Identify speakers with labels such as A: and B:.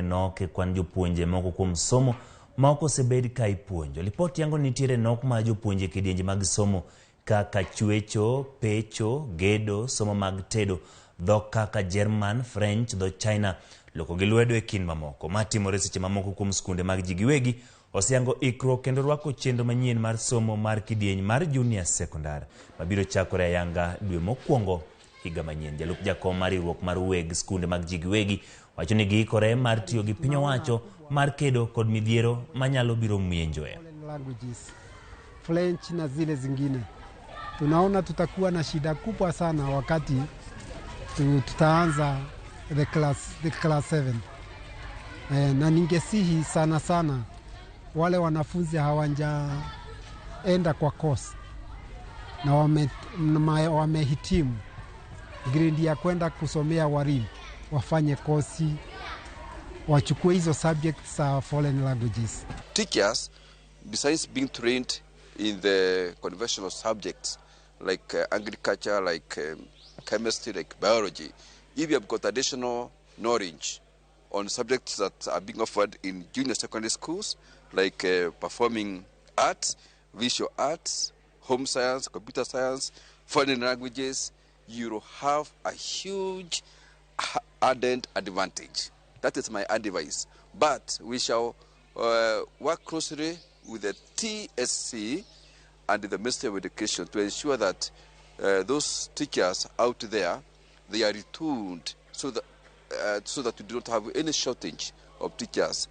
A: Nok e kwan jopuonje moko kuom somo ma ok osebed ka ipuonjo. Lipot yango ni nitiere nok mar jopuonje e kidienje mag somo kaka chwecho, pecho, gedo, somo mag tedo, dhok kaka German, French, dho China, loko gi lwedo e kind mamoko. Ma timore seche ma moko kuom skunde mag ji giwegi oseyango ikruok kendo rwako chenro manyien mar somo mar kidieny mar junior secondar mabiro chakore ayanga dwe mokwongo higa manyien. Jalup jakom mar riwruok mar weg skunde mag ji giwegi wacho ni giikore mar tiyo gi piny owacho mar kedo kod midhiero manyalo biro mienjoe.
B: Languages, French na zile zingine. Tunaona tutakuwa na shida kubwa sana wakati tutaanza the class 7. Na ningesihi sana sana wale wanafunzi hawajaenda kwa course na wamehitimu grade ya kwenda kusomea walimu wafanye kosi, wachukue hizo subjects za foreign languages.
C: Teachers, besides being trained in the conventional subjects like agriculture, like chemistry, like biology, if you have got additional knowledge on subjects that are being offered in junior secondary schools, like performing arts, visual arts, home science, computer science, foreign languages, you will have a huge added advantage. That is my advice. But we shall work closely with the TSC and the Ministry of Education to ensure that those teachers out there, they are retooled so that we do not have any shortage of teachers.